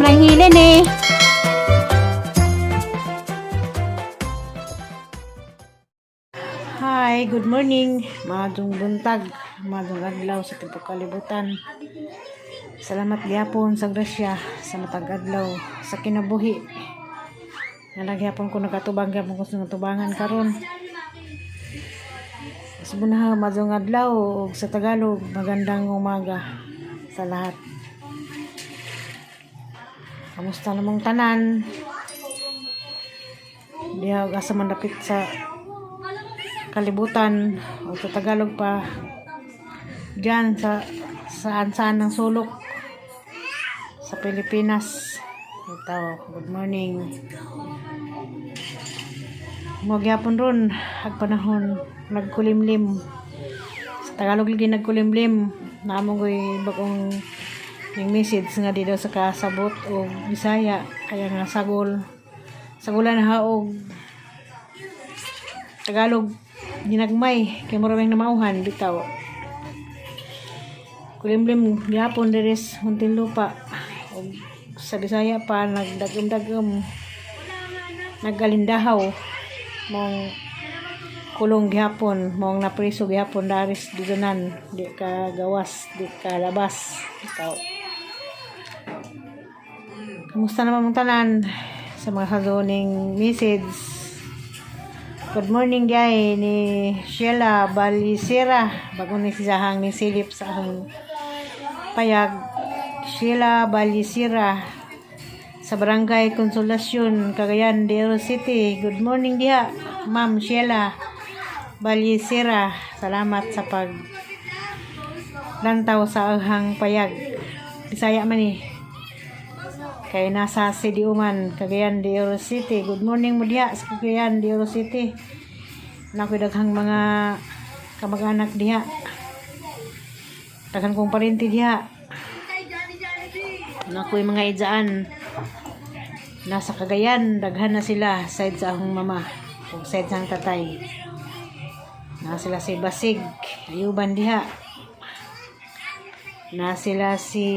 Ma'am Ranghilin eh. Hi, good morning. Maadong buntag, maadong adlaw sa tibuok kalibutan. Salamat gyapon sa grasya sa matag adlaw sa kinabuhi. Nga nagyapon ko nagatubang gyapon ko sa natubangan karon. Sa bunaha, maadong adlaw ug sa Tagalog, magandang umaga sa lahat. Kamusta namong tanan? Diha ug asa man dapit sa kalibutan o sa Tagalog pa diyan sa saan saan ng sulok sa Pilipinas. Ito, good morning. Magyapon ron ag panahon nagkulimlim. Sa Tagalog lagi nagkulimlim. Naamo ko'y bagong yung message nga di daw sa kasabot o Bisaya kaya nga sagol sagulan ha og Tagalog ginagmay kay mura may namauhan bitaw. Kulimlim gyapon diri sa Muntinlupa ug sa Bisaya pa nagdagom-dagom, naggalindahaw mong kulong gihapon, mong napriso gihapon daris didunan, di ka gawas, di ka labas bitaw. Kamusta naman mong tanan sa mga sazoning message? Good morning gay ni Sheila Balisira. Bago ni siyahang ni silip sa akong payag. Sheila Balisira sa Barangay Consolacion, Cagayan de Oro City. Good morning diha, Ma'am Sheila Balisira. Salamat sa pag lantaw sa ahang payag. Bisaya man eh. Kay nasa CDO man, Cagayan de Oro City. Good morning mo diha sa Cagayan de Oro City. Nakoy daghang mga kamag-anak diha. Daghan kong parente diha. Nakoy mga idzaan. Nasa Cagayan, daghan na sila side sa akong mama ug side sa akong tatay. Na sila si Basig, Ayuban diha. Na sila si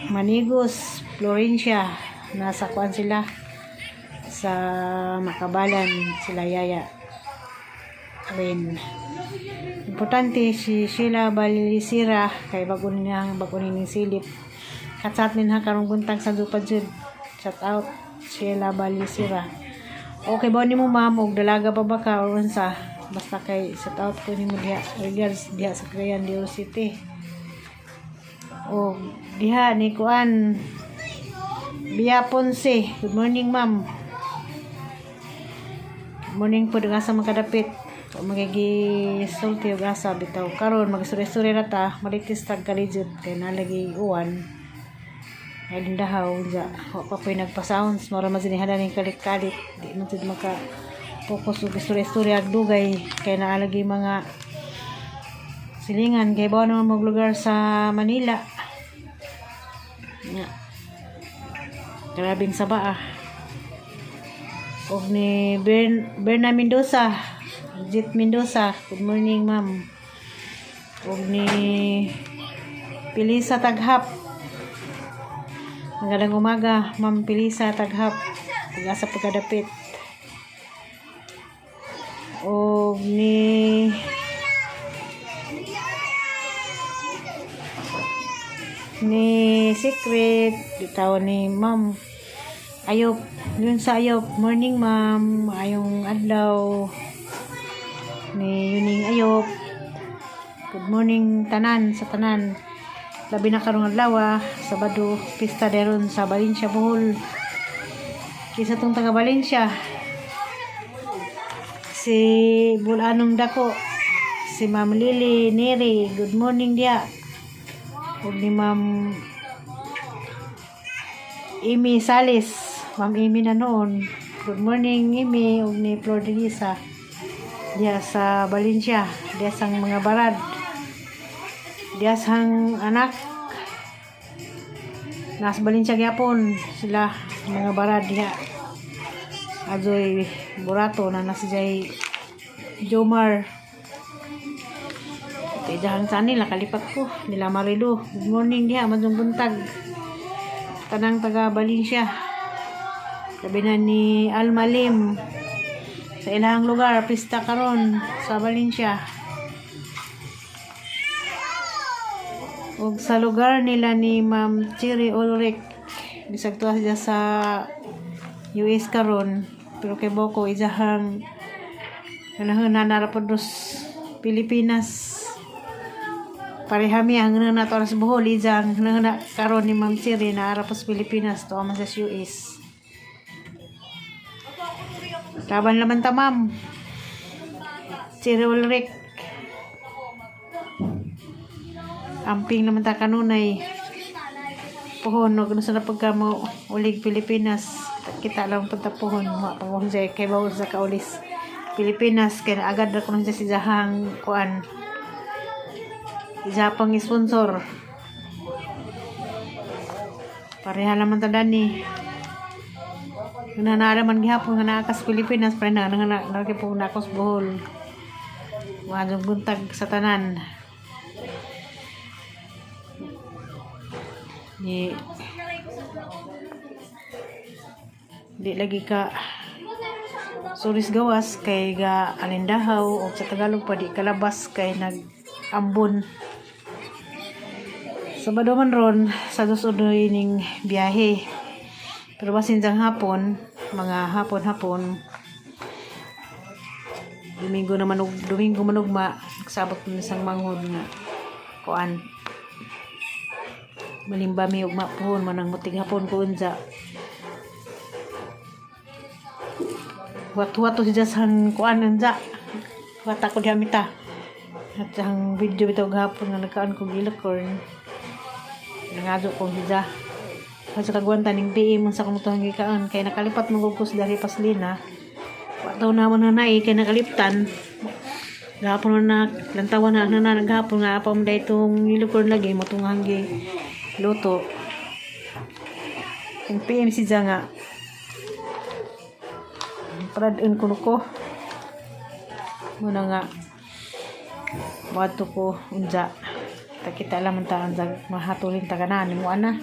Manigos, Florencia, nasa kuan sila sa Makabalan, sila Yaya rin. Importante si Sheila Balisira kay bago niya bago ning silip. Katsat nin ha karong buntag sa Dupad jud. Shout out Sheila Balisira. Okay ba nimo, ma'am, og dalaga pa ba ka or unsa? Basta kay shout out ko nimo diha. Regards diha sa Cagayan de Oro City. O diha ni kuan Bia Ponce. Good morning, ma'am. Morning po nga sa makadapit. O magigisulti og asa bitaw karon magsuri-suri ra ta maritis tag kalijot kay nalagi uwan. Ay lindahaw ja. Wa pa po'y nagpa-sounds mura man sinihala ning kalit-kalit. Di man jud maka focus og istorya-istorya ag dugay kay naalagi mga silingan kay bawa naman maglugar sa Manila. Nga. Grabing saba ah. Og ni Berna Mendoza, Jit Mendoza, good morning, ma'am. Og ni Pilisa Taghap. Magandang umaga, Ma'am Pilisa Taghap. Pag-asa pagkadapit. Og ni Secret, bitaw ni Ma'am Ayop, yun sa Ayop. Morning, ma'am. Ayong adlaw. Ni Yuning Ayop. Good morning tanan sa tanan. Labi na karong adlaw ah, Sabado, pista deron sa Valencia, Bohol. Kisa tong taga Valencia. Si Bulanong Dako. Si Ma'am Lily Neri. Good morning diya. Ug ni Ma'am Amy Salis. Ma'am Amy na noon. Good morning, Amy. Ug ni Flor de Lisa. Diya sa Valencia. Diya sang mga barad. Diya sang anak. Nasa Valencia gyapon sila mga barad diha. Ajoy Burato na nasa jay Jomar. Kay dahang sa nila kalipat ko nila Marilu. Good morning diha, madung buntag. Tanang taga Valencia. Sabi na ni Alma Lim sa ilang lugar, pista karon sa Valencia. Ug sa lugar nila ni Ma'am Cherry Ulrich, bisag tuwa siya sa US karon, pero kay Boko isahang kanahon na pod Pilipinas. Pareha mi ang na to sa Bohol, isang na karon ni Ma'am Cherry na ara sa Pilipinas, tuwa man sa US. Laban naman ta, Ma'am Cherry Ulrich. Amping naman ta kanunay. Pohon, no, sa na pagka mo ulig Pilipinas, kita lang punta pohon, wa pa pohon siya, kay bawal sa kaulis Pilipinas, kaya agad na kuno siya si Jahang kuan. Isa pang sponsor. Pareha naman ta dani. Nanara man gihapon nga naa kas Pilipinas, pre na na na po na ako sa Bohol. Maayong buntag sa tanan. Di di lagi ka suris gawas kay ga alindahaw o sa Tagalog pa di kalabas kay nag-ambon. Sabado man ron sa dos unoy ning biyahe. Pero basin sang hapon, mga hapon-hapon, Domingo naman og Domingo man ugma, nagsabot man sang manghod nga kuan. Malimba mi ugma pohon manang mutig hapon ko unsa. Huwat-huwat to siya sang kuan unsa. Huwat ako diha mita. At ang video bitaw gahapon nga nagkaan ko gilicorn. Nangazo ko siya. Kasi kagwanta ning PM sa kung tuwang gikaan kay nakalipat mo ko sa dali paslina. Wa daw naman na nai kay nakaliptan. Gahapon na lantawan na na na gahapon nga pa mo itong gilicorn lagi mo tong hanggi luto. Ang PM si nga pradun kuno ko. Muna nga Wadto ko unja. Takita lang man ta unja mahatulin ta kana nimo ana.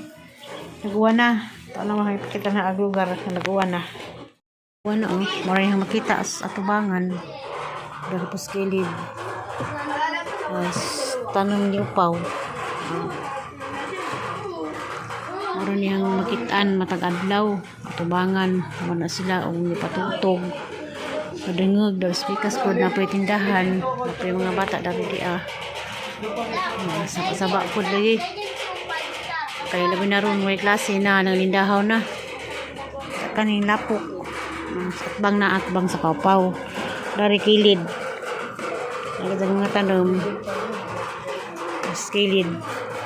Naguwa na. Ta lang makita na ag lugar nga naguwa na. Naguwa na oh. Mura yung makita sa atubangan. Dari pos kilid. As tanong ni upaw. Mura niyang makitaan matag adlaw atubangan mo na sila og nipatugtog. Padungog daw speakers pod na po'y tindahan. Na po'y mga bata dari di ah. Mga saba-saba pod lagi. Kaya labi na ron may klase na nanglindahaw na. Kaning lapok. Atbang na atbang sa pawpaw. Dari kilid. Nagdang mga tanom. Mas kilid.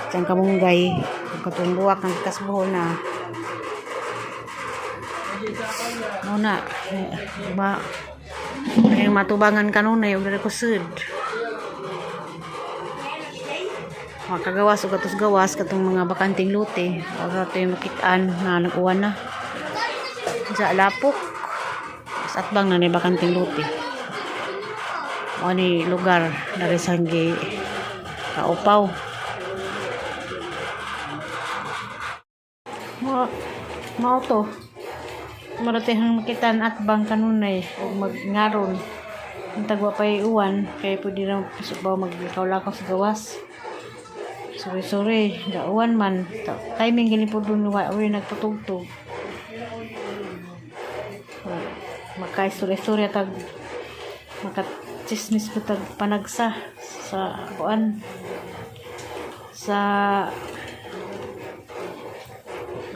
Diyan kamunggay. Katong buwak ng kasbuho na. Muna. Ba, ay matubangan kanunay ug diri ko sud. Makagawas og katos gawas katong mga bakanting lote. Ora to yung makitaan na nag-uwan na. Sa lapok. Sa atbang na ni bakanting lote. Mao ni lugar dari sanggi kaupaw. Mao mao to. Maratihang makitaan atbang kanunay og magngaron. Ang tagwa pa'y uwan, kaya pwede na ba maglakaw-lakaw sa gawas. Sorry, sorry, gauwan man. Timing gani po dun, wa uri nagpatugtog. Makaistorya-istorya tag makachismis po tag panagsa sa kuan sa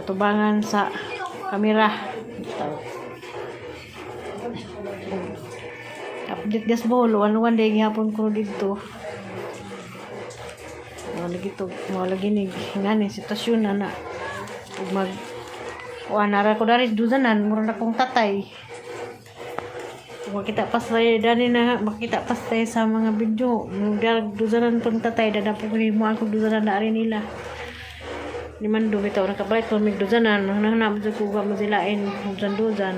katubangan sa kamera. Update gas ball, one day gihapon ko dito. Mga lagi to, mga lagi ni ngani sitwasyon na na. Ug mag kuan nara ko dari dudanan, mura na kong tatay. Ug makita pa sa dani na makita pa sa mga video, dar dudanan pang tatay dada po ni mo ako dudanan na ari nila. Ni man do bitaw nakabalit ko mig dudanan, nang mo ko mo silain dudan dudan.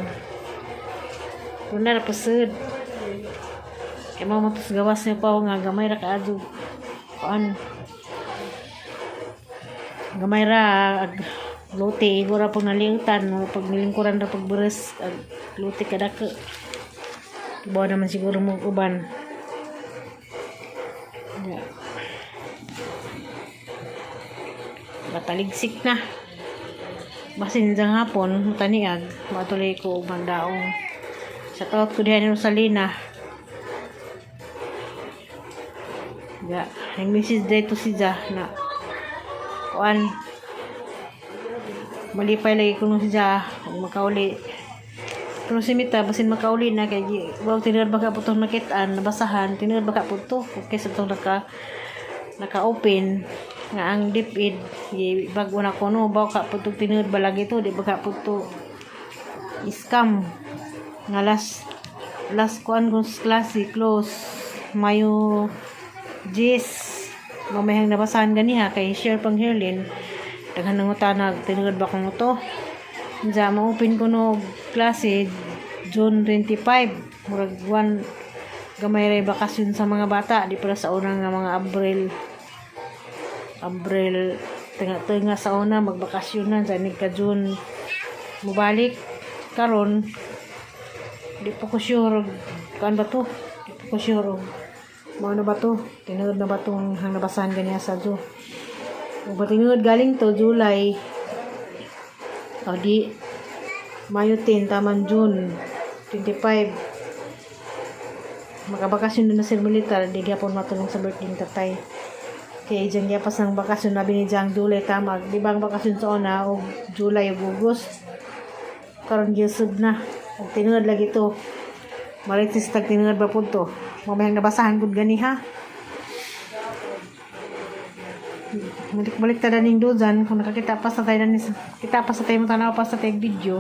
Kuna ra pasud. Kay mao mo tos gawas niya pa nga gamay ra kaadto. Kuan. Gamay ra ag Luti igo ra pug naliutan mo pag nilingkuran ra pag beres ag luti kadako. Kibaw naman siguro mo uban. Yeah. Mataligsik na. Basin sa hapon, mataniag, matuloy ko og magdaong. Sa taot ko diha ni Rosalina. Ya, nag-message dito si Ja na kuan, malipay lagi kuno si Ja kung makauli. Pero si Mita, basin makauli na kay wow, tinuod baka po itong nakitaan, nabasahan, tinuod baka po to. Okay, sa itong naka-open nga ang DepEd bago na kuno baka po to, tinuod ba lagi to, di baka po to scam nga last last kuan kung klase close Mayo 10, mamayang nabasahan ganiha kay share pang Herlin, daghan nang utanag, tinuod ba kung to. Diya, ma-open ko no klase June 25. Murag one gamay ray bakasyon sa mga bata. Di pala sa unang nga mga Abril. Abril, tinga-tinga sa una, magbakasyon na. Sa ka June, mubalik. Karon, di pa ko sure. Kuan ba to? Di pa ko sure. Mao na ba to? Tinuod na ba tong hang nabasahan ganiya sa June? O ba tinuod galing to, July. O di, Mayo 10, taman June 25. Makabakasyon na sir militar, di gyapon matulong sa birthday ni tatay. Kay dyan gyapas ng bakasyon na binidya ang July tamag. Di ba ang bakasyon sa una og July ug August? Karon gyud na. Og tinuod lagi to. Maritis tag tinuod ba pud to? Mamayang nabasahan gud gani ha. Balik-balik ta ning dozan kung nakakita pa sa tayo ni kita pa sa tayo mo tanaw pa sa tayo video.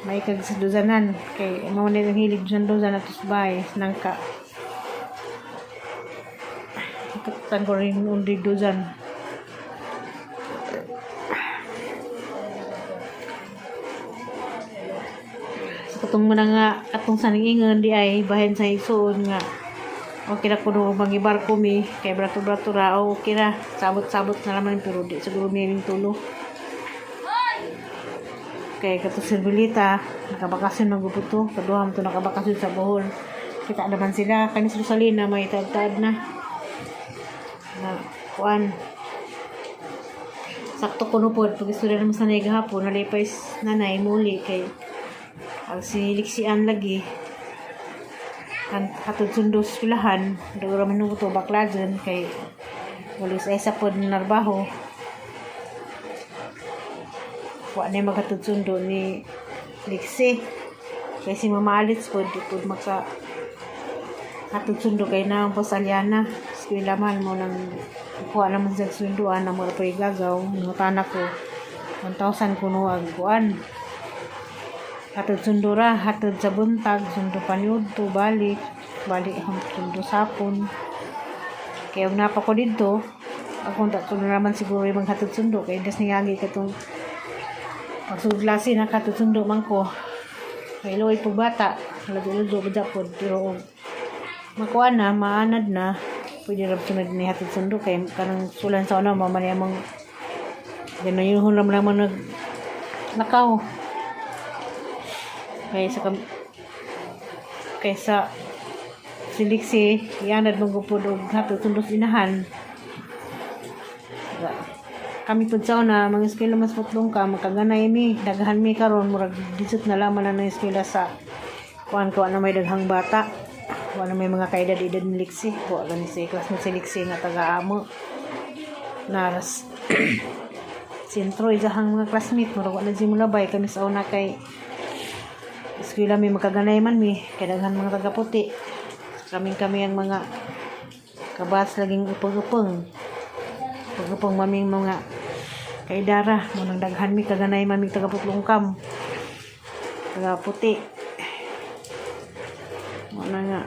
May kag sa dozanan kay mao na ang hilig sa dozan atos bay nangka. Ikatan ko rin undi dozan. Sa katong mga nga atong saning ingon di ay bahin sa isuon nga okay ra kuno mangibarko mi kay brato-brato ra, o okay ra, sabot-sabot na naman, pero di siguro mi ring tulo kay kato Serbilita nakabakasyon magupot to, kaduha mo to nakabakasyon sa Bohol. Kita naman sila kani sa Rosalina, may taad na na kuan, sakto kuno pod pag istorya naman sa gahapon, nalipay nanay muli kay ang siniliksian lagi kan hatod sundo sa eskwelahan, daw ra man to bakla dyan kay walis ay sa pod narbaho, wa na maghatod sundo ni Lixie kay si Mama Alice pod di pod maka hatod sundo kay na ang Aliana eskwela man mo nang kuha naman sa sunduan na mo pa gagaw nangutana ko 1,000 kuno ang kuan hatod sundo ra, hatod sa buntag, sundo paniudto, balik balik akong sundo sapon kaya og napa ko didto akong tatlo na naman siguro yung hatod sundo kay das niyagi katong pagsudlasi na katod sundo man ko kay luoy po bata, lado-lado ba pod, pero og makuha na maanad na, pwede ra sunod ni hatod sundo kay kanang sulan sa una mama niya mong ganayuhon ra man nag lakaw kaysa siliksi ianad magupod og hatod sundo sa inahan. Kami pud sa una mga eskwela mas putlong ka makaganay mi, daghan mi. Karon murag disot na lamang na ng eskwela sa kuan ko na may daghang bata, wa na may mga kaedad-edad ni Lixie, wa gani si classmate si Lixie nga taga-amo naras sentro isahang mga classmate, murag wa na siya mulabay. Kami sa una kay eskwela mi makaganay man mi kay daghan mga taga-puti. Kaming kami ang mga kabas laging upang-upang upang maming mga kaidara mo nang daghan mi, kaganay man mi taga-putlongkam, taga-puti mo na nga.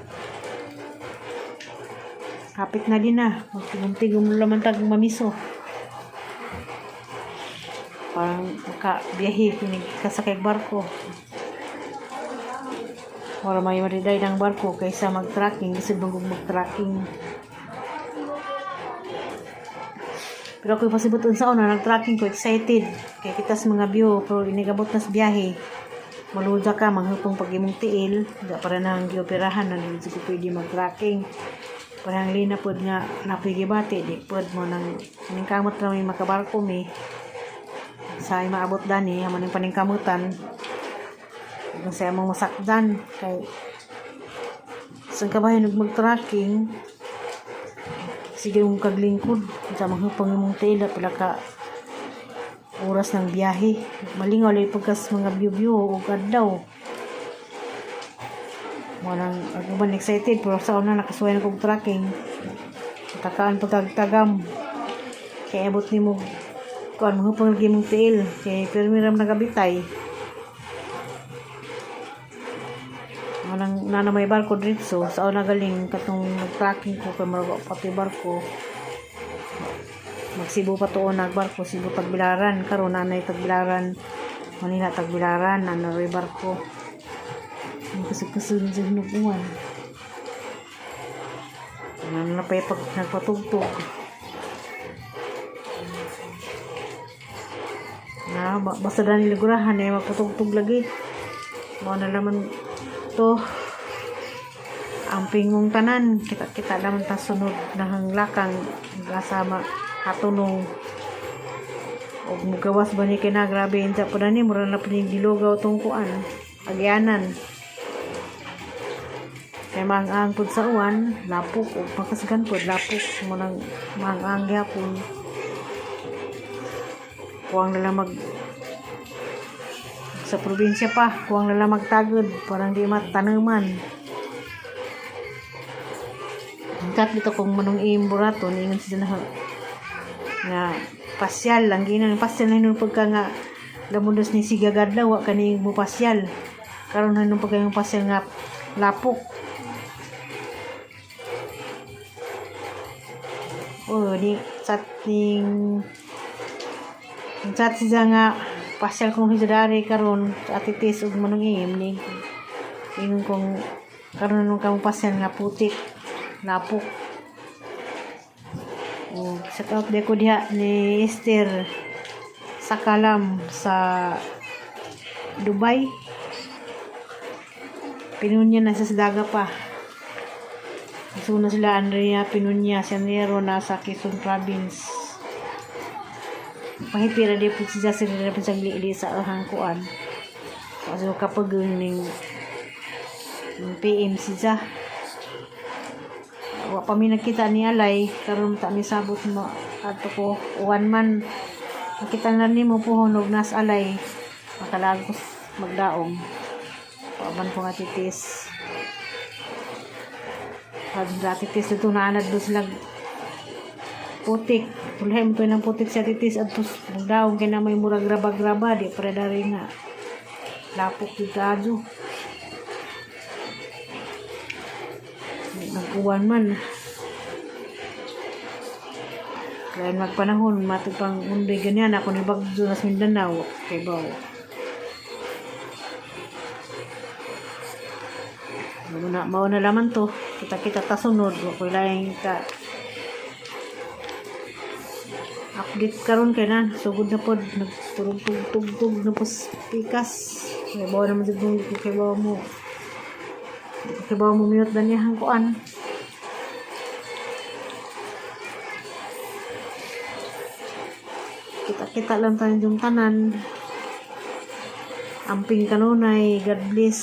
Kapit na din na magtigom-tigom laman tag mamiso, parang maka biyahe kinig kasakay barko. Para may mariday ng barko kaysa mag-tracking, bisag bang mag-tracking. Pero ako pasibot unsa una nag-tracking ko, excited kay kita sa mga view, pero inigabot na sa biyahe. Maluda ka, manghupong pag imong tiil, da para nang gioperahan na di ko pwede mag-tracking. Parang lina pod nga napoy gibati, di pod mo nang paningkamot na may makabarko mi. Sa maabot dani, amo ning paningkamutan. Kung sa among masakdan kay sa kabahin nag mag-tracking, sige mong kaglingkod sa manghupang imong tiil, pila ka oras ng biyahe. Malingaw lay pagkas mga view-view ug adlaw. Mo nang ako man excited, pero sa una nakasuway na kog tracking. Takaan pagkagtagam. Kay abot nimo kuan, manghupang lagi mong tiil kay pirmi ra man nagabitay. Mo nang nana may barko diretso sa una galing katong nag-tracking ko kay murag pati barko. Magsibo pa tuon nagbarko Cebu Tagbilaran. Karon nanay Tagbilaran, Manila Tagbilaran na rin barko. Ang kusog-kusog sa hinuguan. Ano na pa yung pag nagpatugtog. Na, basta dahil ligurahan eh, magpatugtog lagi. Mao na naman to. Amping mong tanan, kita-kita naman ta sunod na hanglakang kasama hatunong og mugawas ba ni kina. Grabe inta pa ni, mura na pa ni gilugaw tong kuan, agyanan, kay maang pud sa uwan, lapok og makasgan pud lapok mo nang maang gyapon. Kuwang na lang mag sa probinsya pa, kuwang na lang magtagod, parang di matanaman. Kat dito kung manong imburato, niingon siya na nga pasyal lang ginan, pasyal na hinung pagka nga lamundos ni siga gadlaw, wa kani mo pasyal karon, hinung pagka yung pasyal nga lapok. Oh, ni chat ning chat siya nga pasyal kong hisadari karon sa atitis ug manong im ni ingon kong karon nung kamo pasyal nga putik, lapok. Oh, shout out di ko diha ni Esther Sakalam sa Dubai. Pinunya nasa sa daga pa. Suna sila Andrea Pinunya, si Andrea nasa Quezon Province. Pahipira di po siya sa dira po sa li sa ahang kuan. Kasi kapag ning PM siya. Wa pa mi nakita ni Alay karon, ta mi sabot mo adto ko uwan man. Nakita na nimo puhon og nas Alay makalagos magdaong. Wa man ko nga titis. Pag titis dito naanad do sila putik. Tulhay mo to ng putik sa titis at magdaong kay na may murag graba-graba di para dari nga lapok di kadyo. Nagkuwan man. Kaya magpanahon, matag pang undoy ganyan, ako ni Bagyo nas Mindanao, kay baw. Mao na laman to. Kita-kita ta sunod, wa ko'y laing ka update karon kay na sugod na pod nagturog-tug-tug na po pikas. Kay baw naman jud kung kay baw mo. Kay baw mo mute daniyahang kuan. Kita-kita lang tayo yung tanan. Amping kanunay. God bless.